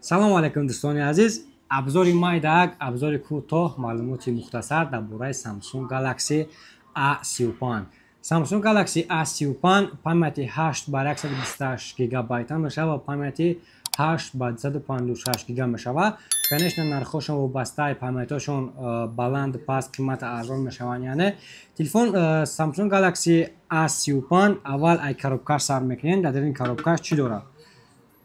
Салому алайкум, дӯстони азиз. Абзори майдаак, абзори кӯтоҳ, маълумоти мухтасар дар бораи Samsung Galaxy A35. Samsung Galaxy A35 памяти 8 бар 128 гигабайта мешавад ва памяти 8 ба 256 гига мешавад. Конечно, нархҳошон вобастаи памятҳошон баланд, паст, қимат арзон мешаванд. Яъне телефон Samsung Galaxy A35 аввал ай коробкаш сар мекунем. Дар дарини коробкаш чӣ дорад?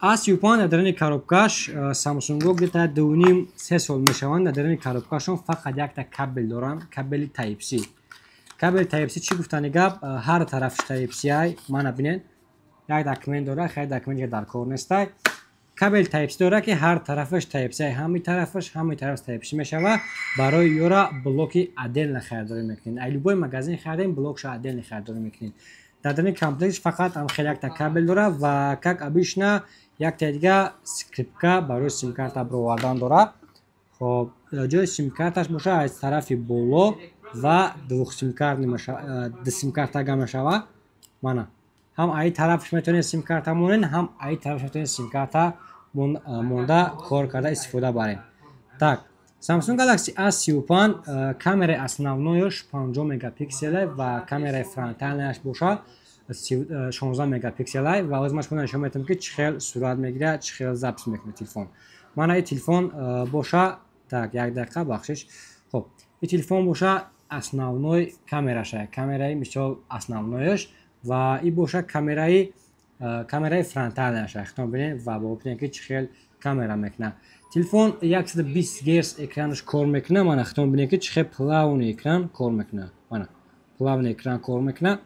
A35 дар дарини коробкаш, Samsung где-то 2,5-3 сол мешаванд, дар дарини коробкашон фақат якта кабел доранд, кабели Type-C. Кабели Type-C чӣ гуфтани гап? Ҳар тарафш Type-C ай, мана бинед, як документ дора, хеле документе дар кор нестай. Кабел Type-C дора, ки ҳар тарафаш Type-C ай, ҳами тарафаш, ҳами тараф Type-C мешавад. Барои ёра блоки отдельно харидорӣ мекунед. Ай любой магазин харидем, блокша отдельно харидорӣ мекунед. Дар дарини комплектш фақат ҳам хеле якта кабел дора ва, как обычно, якта дига скрепка барои симкарта бировардан дора. Хоб, ҷои симкарташ боша аз тарафи боло ва дусимкартага мешава. Мана, ҳам аи тарафш метавонед симкарта монед, ҳам аи тарафш метавонед симкарта монда кор карда истифода баред. Так, Samsung Galaxy A35 камераи основнояш 50 мегапикселе ва камераи фронтальнаяш боша 16 мегапикселай. Ва ҳозир ман шумо нишон медиҳам, ки чӣ хел сурат мегирад, чӣ хел запись мекунад телефон. Мана, ин телефон боша. Так, як дақиқа, бахшиш. Хоб, ин телефон боша основной камераша, камераи мисол основнояш, ва ин боша камераи фронтальнаяша. Хитон бинед ва бибинед, ки чӣ хел камера мекунад. Телефон 120 герц экранаш кор мекунад. Мана, хитон бинед, ки чӣ хел плавный экран кор мекунад. Мана, плавный экран кор мекунад.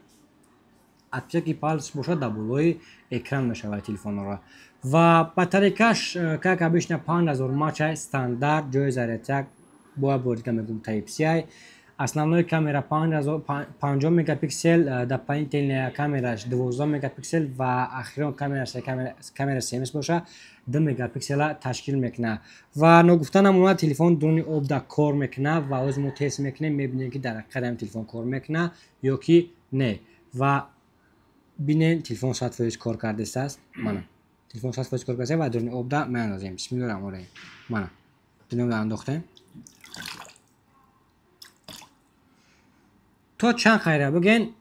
Отпечатки палец бошад дар болои экран мешавад телефонро. Ва батарейкаш, как обычно, 5000 мАч стандарт. Ҷои зарядчак бояд бор дига мегӯм, Type-C. Основной камера 50 мегапиксел, дополнительная камераш 12 мегапиксел ва охирон камераш, камера CMOS боша, 2 мегапиксела ташкил мекунад. Ва ногуфта намонад, телефон дуруни обда кор мекунад ва ҳозир мо тест мекунем, мебинем, ки дар ҳақиқат ҳамин телефон кор мекунад ё ки не. Ва бинен, телефон 100% кор кардааст. Мана, телефон 100% кор кардааст ва дуруни обда меандозем. Бисмиллоҳи раҳмони раҳим. Мана, дуруни обда андохтем. То чанд хайра бигӯен,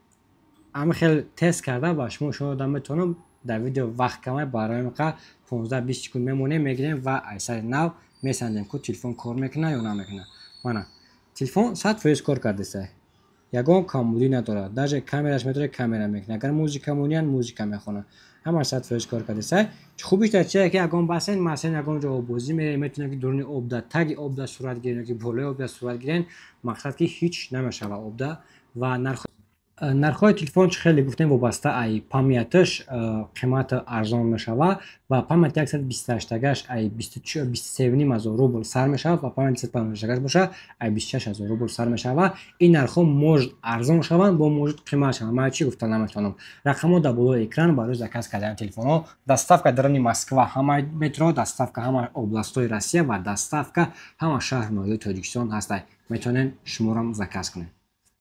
ҳама хел тест карда ба шумо нишон дода метавонам. Дар видео вақт камай, барои қа 15-20 секунд мемонем, мегирем ва ай сари нав месанҷем, ку телефон кор мекунад ё намекунад. Мана, телефон 100% кор кардааст, ягон камбудӣ надорад. Даже камераш метавонад камера мекунад, агар музика мониян, музика мехонад. Ҳамаш 100% кор кардааст. Хубиш дар чие, ки ягон бассейн масейн, ягон ҷо оббозӣ мерем, метавонед, ки дуруни обда, таги обда сурат гирен ё ки болои обда сурат гирен. Мақсад, ки ҳеҷ намешава обда. Ва нархҳои телефон, чӣ хеле гуфтем, вобаста ай памяташ қимати арзон мешавад. Ва памяти 128-агаш ай 23,5 ҳазор рубл сар мешавад ва памяти 158-агаш боша ай 26 ҳазор рубл сар мешавад. Ин нархҳо может арзон шаванд, бо может қимат шаванд, ман чӣ гуфта наметавонам. Рақамҳо дар болои экран барои заказ кардани телефонҳо. Доставка даруни Москва, ҳама метро, доставка ҳама областҳои Россия ва доставка ҳама шаҳр ноҳияи Тоҷикистон ҳастад. Метавонед шуморам заказ кунед.